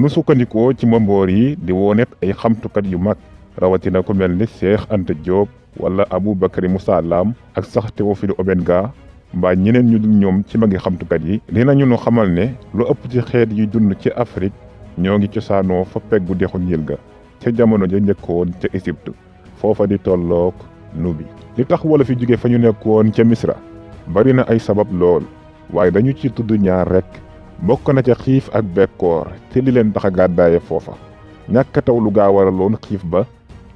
nu sukkandikoo ci mbomboor yi di wonet ay xamtukat yu mag rawatina ku mel ni Cheikh Anta Diop wala Aboubacry Moussa Lam ak sax Théophile Obenga mbaa ñeneen ñu dul ñoom ci magi xamtukat yi dinañu nu xamal ne lu ëpp ci xeet yi dund ci Afrique ñoo ngi cosaanoo fa peggu dexu Niil ga ca jamono ja njëkkoon ca Égypte foofa di tolloog Nubi. li tax wala fi jóge fa ñu nekkoon ca Misra bari na ay sabab lool waaye dañu ci tudd ñaar rekk bokk na ca xiif ak bekkoor te li leen tax a gàddaaye foofa ñàkk taw lu gaa waraloon xiif ba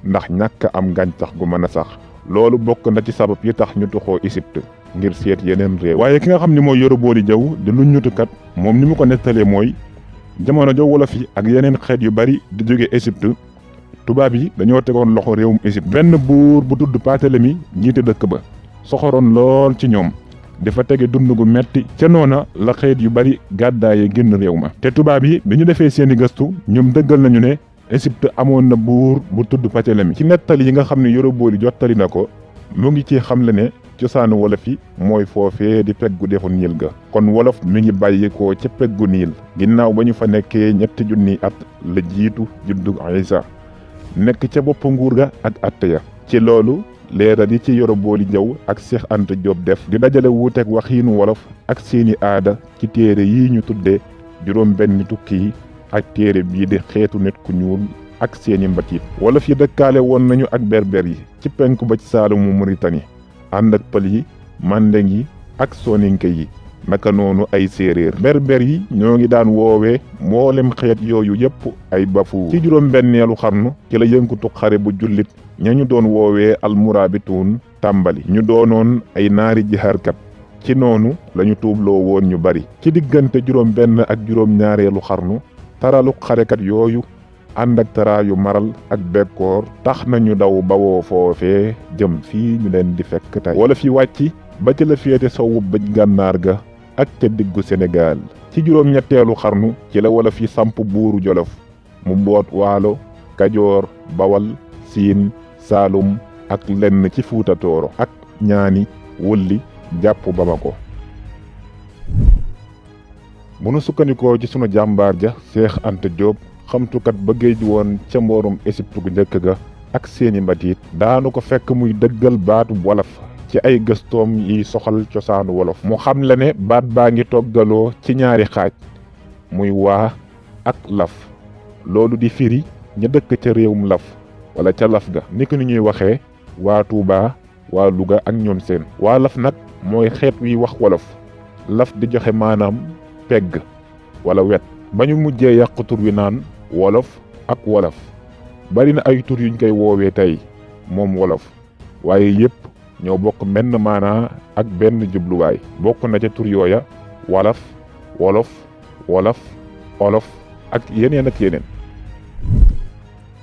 ndax ñàkk am gàncax gu mën a sax loolu bokk na ci sabab yi tax ñu tuxoo Égypte ngir seet yeneen réew. waaye ki nga xam ni mooy Yoro Body Diaw di lu ñutukat moom ni mu ko nettalee mooy jamono jo wolof yi ak yeneen xeet yu bari di jóge Égypte tubaab yi dañoo tegoon loxo réewum Égypte. benn buur bu tudd Paatalemi jiite dëkk ba soxoroon lool ci ñoom dafa tege dund gu metti ca noona la xeet yu bari gàddaaye génn réew ma. te tubaab yi bi ñu defee seeni gëstu ñoom dëggal nañu ne Égypte amoon na buur bu tudd Paatalemi. ci nettali yi nga xam ne Yoro Body jottali na ko mu ngi ci xamle ne cosaanu wolof yi mooy foofee di peggu dexu Niil ga. kon wolof mi ngi bàyyikoo ca peggu Niil ginnaaw ba ñu fa nekkee 3 at la jiitu juddu Isa nekk ca bopp nguur ga ak atte ya. ci loolu leeral yi ci Yoro Body Diaw ak Cheikh Anta Diop def di dajale wuuteeg waxiinu wolof ak seeni aada ci téere yi ñu tuddee juróom benn tukki yi ak téere bii di xeetu nit ku ñuul ak seeni mbatiit. wolof yi dëkkaale woon nañu ak berber yi ci penku ba ci saalumu Mauritanie ànd ak pël yi mandeng yi ak soninke yi naka noonu ay séeréer. berber yi ñoo ngi daan woowee mboolem xeet yooyu yépp ay bafuur. ci juróom benneelu xarnu ci la yënkutu xare bu jullit ñañu doon woowee almurabituun tàmbali. ñu doonoon ay naari jihaarkat ci noonu lañu tuubloo woon ñu bari. ci diggante juróom benn ak juróom ñaareelu xarnu taralu xarekat yooyu ànd ak taraayu maral ak bekkoor tax nañu daw bawoo foofee jëm fii ñu leen di fekk tey. wala fi wàcc ba ci la féete sowu bëj gànnaar ga ak ca diggu Sénégal. ci juróom ñetteelu xarnu ci la wala fi samp buuru Jolof mu mboot Waalo Kajoor Bawal Siin Saalum ak lenn ci Fuuta Tooro ak ñaani wulli jàpp Bamako. bu nu sukkandikoo ci sunu jàmbaar ja Cheikh Anta Diop xamtukat ba géej woon ca mboorum Égypte gu njëkk ga ak seeni mbatiit daanu ko fekk muy dëggal baatu wolof ci ay gëstoom yi soxal cosaanu wolof. mu xam la ne baat baa ngi toggaloo ci ñaari xaaj muy waa ak laf loolu di firi ña dëkk ca réewum laf wala ca laf ga ni ko ni ñuy waxee waa Tuuba waa Luga ak ñoom seen. waa laf nag mooy xeet wi wax wolof laf di joxe maanaam pegg wala wet ba ñu mujjee yàq tur wi naan wolof ak wolof. bari na ay tur yuñ koy woowee tey moom wolof waaye yépp ñoo bokk menn maanaa ak benn jubluwaay. bokk na ca tur yooya walaf wolof wolof olof ak yeneen ak yeneen.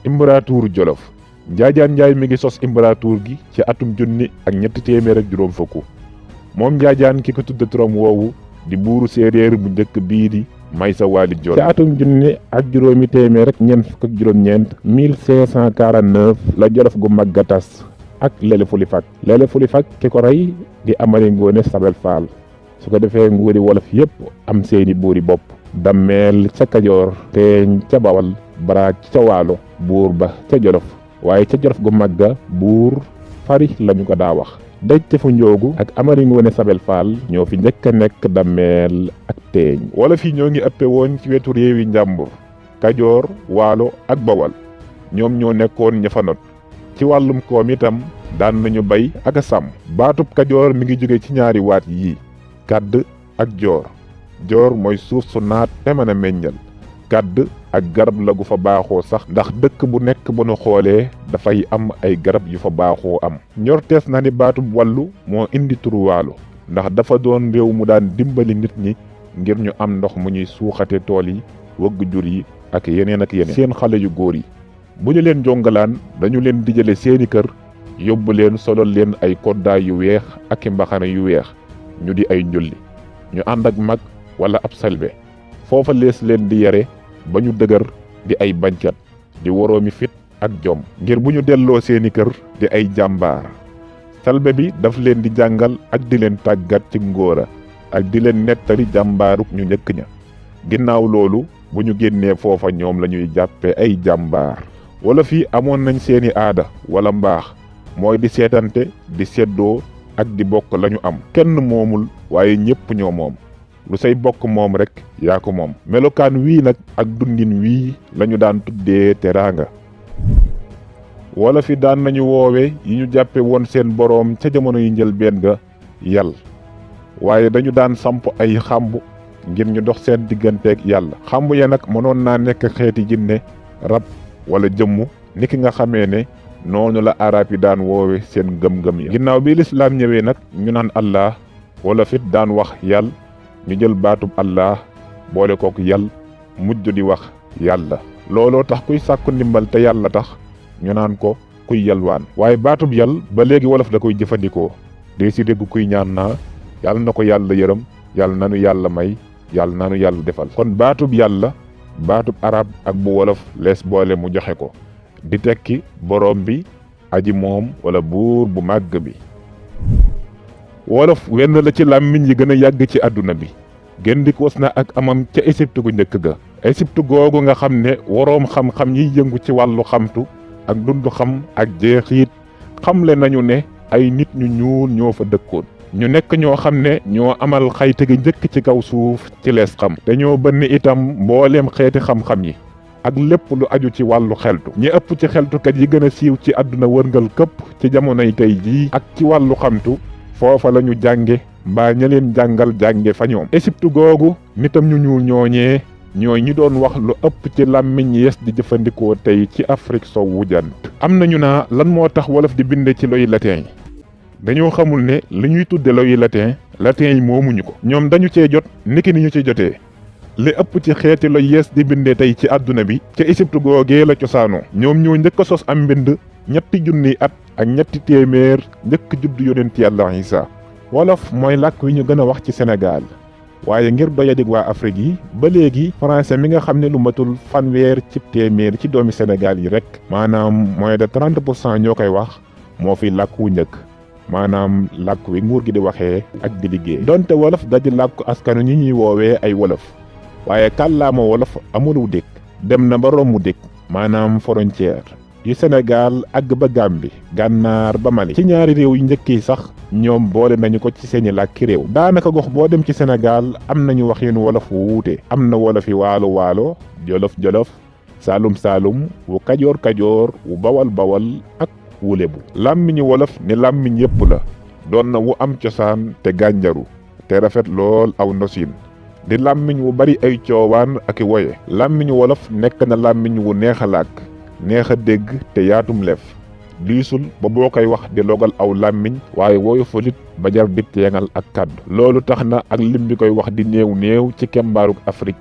imbaratuuru Jolof Njaajaan Njaay mi ngi sos imbaratuur gi ci atum 1350. moom Njaajaan ki ko tudde turam woowu di buuru séeréer bu njëkk bii di Maysa Waali Joor. ci atum 1849 1549 la Jolof gu mag ga tas ak Lele Fuli Fak. Lele Fuli Fak ki ko rey di Amari Ngoone Sabel Faal. su ko defee nguuri wolof yépp am seeni buuri bopp. Dammeel ca Kajoor Teeñ ca Bawal Baraak ca Waalo buur ba ca Jolof. waaye ca Jolof gu mag ga buur Fari lañu ko daa wax. Dëcc fu Njoogu ak Amari Ngoone Sabel Faal ñoo fi njëkk a nekk Dammeel ak Teeñ. wolof yi ñoo ngi ëppe woon ci wetu réewi njàmbur Kajoor Waalo ak Bawal ñoom ñoo nekkoon ña fa not. ci wàllum koom itam daan nañu bay ak a sàmm. baatub Kajoor mi ngi jóge ci ñaari waat yii kàdd ak joor. joor mooy suuf su naat te mën a meññal. kàdd ak garab la gu fa baaxoo sax ndax dëkk bu nekk bu nu xoolee dafay am ay garab yu fa baaxoo am. ñortees na ni baatub wàllu moo indi turu waalo ndax dafa doon réew mu daan dimbali nit ñi ngir ñu am ndox mu ñuy suuxate tool yi wëgg jur yi ak yeneen ak yeneen. seen xale yu góor yi bu ñu leen jongalaan dañu leen dijale seeni kër yóbbu leen solol leen ay koddaay yu weex ak i mbaxana yu weex ñu di ay njulli ñu ànd ak mag wala ab salbe foofa lees leen di yare ba ñu dëgër di ay bañkat di woroomi fit ak jom ngir bu ñu delloo seeni kër di ay jàmbaar. salbe bi daf leen di jàngal ak di leen tàggat ci ngóora ak di leen nettali jàmbaaruk ñu njëkk ña. ginnaaw loolu bu ñu génnee foofa ñoom la ñuy jàppee ay jàmbaar. wolof yi amoon nañ seeni aada wala mbaax mooy di seetante di seddoo ak di bokk lañu am. kenn moomul waaye ñépp ñoo moom. lu say bokk moom rek yaa ko moom. melokaan wii nag ak dundin wii lañu daan tuddee teraanga. wolof yi daan nañu woowe yi ñu jàppe woon seen boroom ca jamono yi njëlbéen ga yàlla. waaye dañu daan samp ay xàmb ngir ñu dox seen digganteeg yàlla. xàmb ya nag mënoon naa nekk xeeti jinne rab wala jëmm ni ki nga xamee ne noonu la arab yi daan woowe seen gëm-gëm yi. ginnaaw bi lislaam ñëwee nag ñu naan allah wala fit daan wax yàlla ñu jël baatub allah boole kook yàlla mujj di wax yàlla. looloo tax kuy sàkku ndimbal te yàlla tax ñu naan ko kuy yalwaan. waaye baatub yàlla ba léegi wolof da koy jëfandikoo dee si dégg kuy ñaan naa yàlla na ko yàlla yërëm yàlla nanu yàlla may yàlla nanu yàlla defal. kon baatub yàlla baatub arab ak bu wolof lees boole mu joxe ko di tekki borom bi aji moom wala buur bu màgg bi. wolof wenn la ci làmmiñ yi gën a yàgg ci àdduna bi gendikoos na ak amam ca Égypte gu njëkk ga. Égypte googu nga xam ne woroom xam-xam yiy yëngu ci wàllu xamtu ak dund xam ak jeexiit xamle nañu ne ay nit ñu ñuul ñoo fa dëkkoon. ñu nekk ñoo xam ne ñoo amal xayte gi njëkk ci kaw suuf ci lees xam. te ñoo bënn itam mbooleem xeeti xam-xam yi ak lépp lu aju ci wàllu xeltu. ñi ëpp ci xeltukat yi gën a siiw ci àdduna wërngal këpp ci jamonoy tey jii ak ci wàllu xamtu foofa la ñu jànge mbaa ña leen jàngal jànge fa ñoom. Égypte googu nitam ñu ñuul ñooñee ñooy ñi doon wax lu ëpp ci làmmiñ yees di jëfandikoo tey ci Afrique sowwu jant. am nañu naa lan moo tax wolof di binde ci loy latin yi dañoo xamul ne li ñuy tudde loy latin yi moomuñu ko. ñoom dañu cee jot niki ni ñu ci jotee. li ëpp ci xeeti loy yees di binde tey ci àdduna bi ca Égypte googee la cosaanoo. ñoom ñoo njëkk a sos am mbind 3 at ak 300 njëkk judd yonent yàlla Isa. wolof mooy làkk wi ñu gën a wax ci Sénégal waaye ngir doyadig waa Afrique yi ba léegi français mi nga xam ne lu matul 100 ci téeméer ci doomi Sénégal yi rek maanaam moins de 30% ñoo koy wax moo fi làkk wu njëkk maanaam làkk wi nguur gi di waxee ak di liggéey. donte wolof daji làkk askanu ñi ñuy woowee ay wolof waaye kàllaama wolof amulu dëkk dem na ba rommu dëkk maanaam frontière yu Sénégal àgg ba Gàmbi gànnaar ba Mali. ci ñaari réew yu njëkk yi sax ñoom boole nañu ko ci seeni làkki réew. daanaka gox boo dem ci Sénégal am nañu waxin wolof wu wuute. am na wolof yi waalo jolof saalum wu kajoor wu bawal ak wu lebu. làmmiñu wolof ni làmmiñ yépp la doon na wu am cosaan te gànjaru te rafet lool aw nosin di làmmiñ wu bari ay coowaan ak i woye. làmmiñu wolof nekk na làmmiñ wu neex a làkk neex a dégg te yaatum lef diisul ba boo koy wax di logal aw làmmiñ waaye wooyu falit ba jar di teengal ak kàddu. loolu tax na ak lim bi koy wax di néew ci kembaaruk Afrique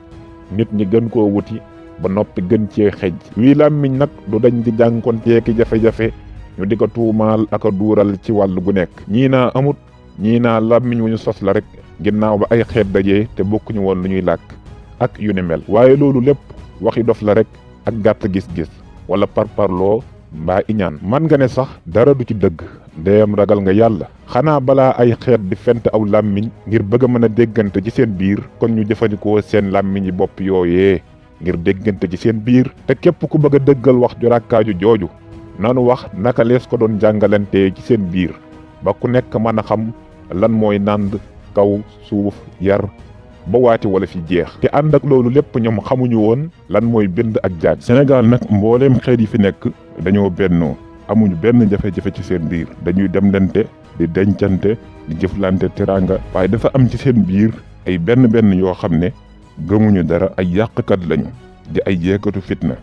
nit ñi gën koo wuti ba noppi gën cee xej. wii làmmiñ nag du dañ di jànkonteeki jafe-jafe ñu di ko tuumaal ak a duural ci wàll gu nekk. ñii naa amut ñii naa làmmiñ wu ñu sos la rek ginnaaw ba ay xeet dajee te bokkuñu woon lu ñuy làkk ak yu ne mel. waaye loolu lépp waxi dof la rek ak gàtt gis-gis wala parparloo mbaa iñaan. man nga ne sax dara du ci dëgg ndeyam ragal nga yàlla. xanaa balaa ay xeet di fent aw làmmiñ ngir bëgg a mën a déggante ci seen biir kon ñu jëfandikoo seen làmmiñ yi bopp yooyee ngir déggante ci seen biir. te képp ku bëgg a dëggal wax ju rakkaaju jooju nanu wax naka lees ko doon jàngalante ci seen biir ba ku nekk mën a xam lan mooy nànd kaw suuf yar ba waati wala fi jeex. te ànd ak loolu lépp ñoom xamuñu woon lan mooy bind ak jaaj. Sénégal nag mbooleem xeet yi fi nekk dañoo bennoo amuñu benn jafe-jafe ci seen biir dañuy demlante di dencante di jëflante teraanga. waaye dafa am ci seen biir ay benn yoo xam ne gëmuñu dara ay yàqkat lañu di ay jeekatu fitna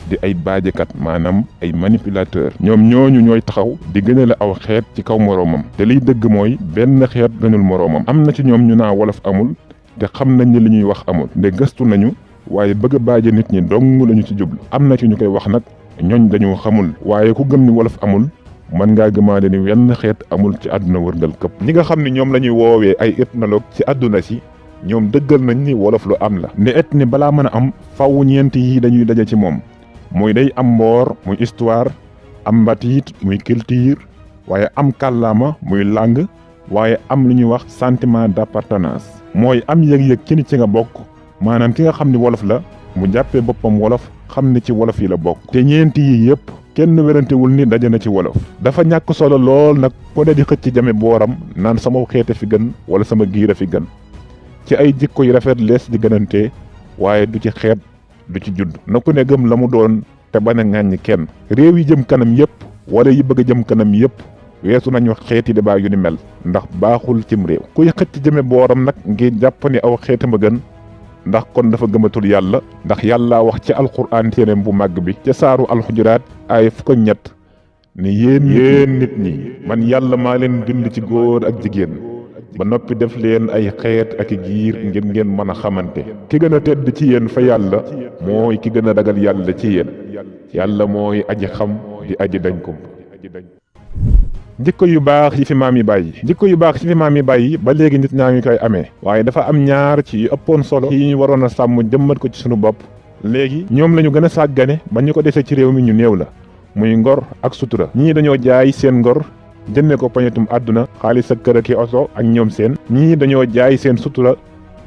di ay baajekat maanaam ay manipulateur. ñoom ñooñu ñooy taxaw di gënale aw xeet ci kaw moroomam te liy dëgg mooy benn xeet gënul moroomam. am na ci ñoom ñu naa wolof amul te xam nañ ni li ñuy wax amul nde gëstu nañu waaye bëgg a baaje nit ñi dong lañu ci jublu. am na ci ñu koy wax nag ñooñ dañoo xamul waaye ku gëm ni wolof amul mën ngaa gëmaale ni wenn xeet amul ci àdduna wërngal këpp. ñi nga xam ne ñoom la ñuy woowee ay ethnologue ci àdduna si ñoom dëggal nañ ni wolof lu am la. ne ethnie balaa mën a am faww ñeenti yi dañuy daje ci moom muy day am mboor muy histoire am mbatiit muy culture waaye am kàllaama muy langue waaye am lu ñuy wax sentiment d'appartenance mooy am yëg-yëg ci nit ci nga bokk maanaam ki nga xam ni wolof la mu jàppee boppam wolof xam ne ci wolof yi la bokk te ñeenti yi yépp kenn werantewul ni daje na ci wolof. dafa ñàkk solo lool nag ko ne di xëcc jame booram naan sama xeete fi gën wala sama giir a fi gën. ci ay jikko yu rafet lees di gënante waaye du ci xeet du ci judd na ku ne gëm la mu doon te bañ a ŋàññi kenn. réew yi jëm kanam yépp wala yi bëgg a jëm kanam yépp weesu nañu xeeti débat yu ni mel ndax baaxul cim réew. kuy xëcc jëme booram nag ngir jàpp ni aw xeetam a gën ndax kon dafa gëmatul yàlla ndax yàlla wax ci alxuraan téereem bu màgg bi ca saaru alxujuraat ay fukk ak ñett ne yéen nit ñi man yàlla maa leen bind ci góor ak jigéen ba noppi def leen ay xeet ak i giir ngir ngeen mën a xamante. ki gën a tedd ci yéen fa yàlla mooy ki gën a ragal yàlla ci yéen yàlla mooy aji xam di aji dañ ko. jikko yu baax yi fi maam yi bàyyi. jikko yu baax yi fi maam yi bàyyi ba léegi nit ñaa ngi koy amee waaye dafa am ñaar ci yu ëppoon solo yi ñu waroon a sàmm jëmmat ko ci sunu bopp léegi ñoom la ñu gën a sàggane ba ñu ko dese ci réew mi ñu néew la muy ngor ak sutura. ñii dañoo jaay seen ngor jënde ko pañetum àdduna xaalis ak kër ak oto ak ñoom seen. ñii dañoo jaay seen sutura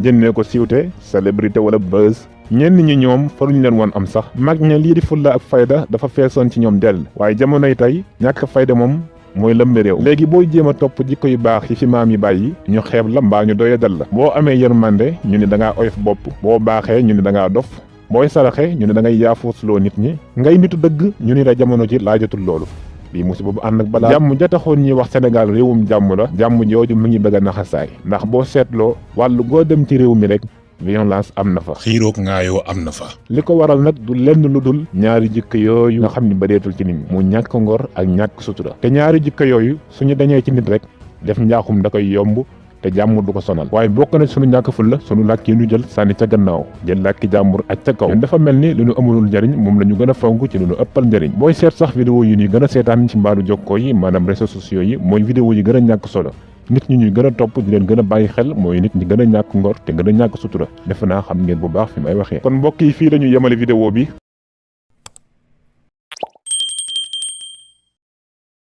jëndee ko siiwte célébrité wala buzz. ñenn ñi ñoom faruñ leen woon am sax. mag ña lii di fulla ak fayda dafa feesoon ci ñoom dell waaye jamonoy tey ñàkk fayda moom mooy lëmbe réew. léegi booy jéem a topp jikko yu baax yi fi maam yi bàyyi ñu xeeb la mbaa ñu doye dal la. boo amee yërmande ñu ne da ngaa oyof bopp. boo baaxee ñu ne da ngaa dof. booy saraxe ñu ne da ngay yaafuusloo nit ñi. ngay nitu dëgg ñu ni la jamono ji laajatul loolu. lii musiba bu ànd ak balaa. jàmm ja taxoon ñuy wax Sénégal réewum jàmm la. jàmm jooju mu ngi bëgg a naxasaay. ndax boo seetloo wàllu goo dem ci réew mi rek violence am na fa. xiiroog ngaayoo am na fa. li ko waral nag du lenn lu dul ñaari jikko yooyu nga xam ni bareetul ci nit ñi mu ñàkk ngor ak ñàkk sutura. te ñaari jikko yooyu suñu dañee ci nit rek def njaaxum da koy yomb te jàmm du ko sonal. waaye bokk na suñu ñàkk ful la suñu làkk yi ñu jël sànni ca gannaaw jël làkki jàmbur ak ca kaw. dafa mel ni lu ñu amulul njëriñ moom la ñu gën a fonk ci lu ñu ëppal njëriñ. booy seet sax vidéo yi ñuy gën a seetaan ci mbaalu jokkoo yi maanaam réseaux sociaux yi mooy vidéo yi gën a ñàkk solo. nit ñi ñuy gën a topp di leen gën a bàyyi xel mooy nit ñi gën a ñàkk ngor te gën a ñàkk sutura. defe naa xam ngeen bu baax fi may waxee. kon mbokk yi fii la ñu yemale vidéo bi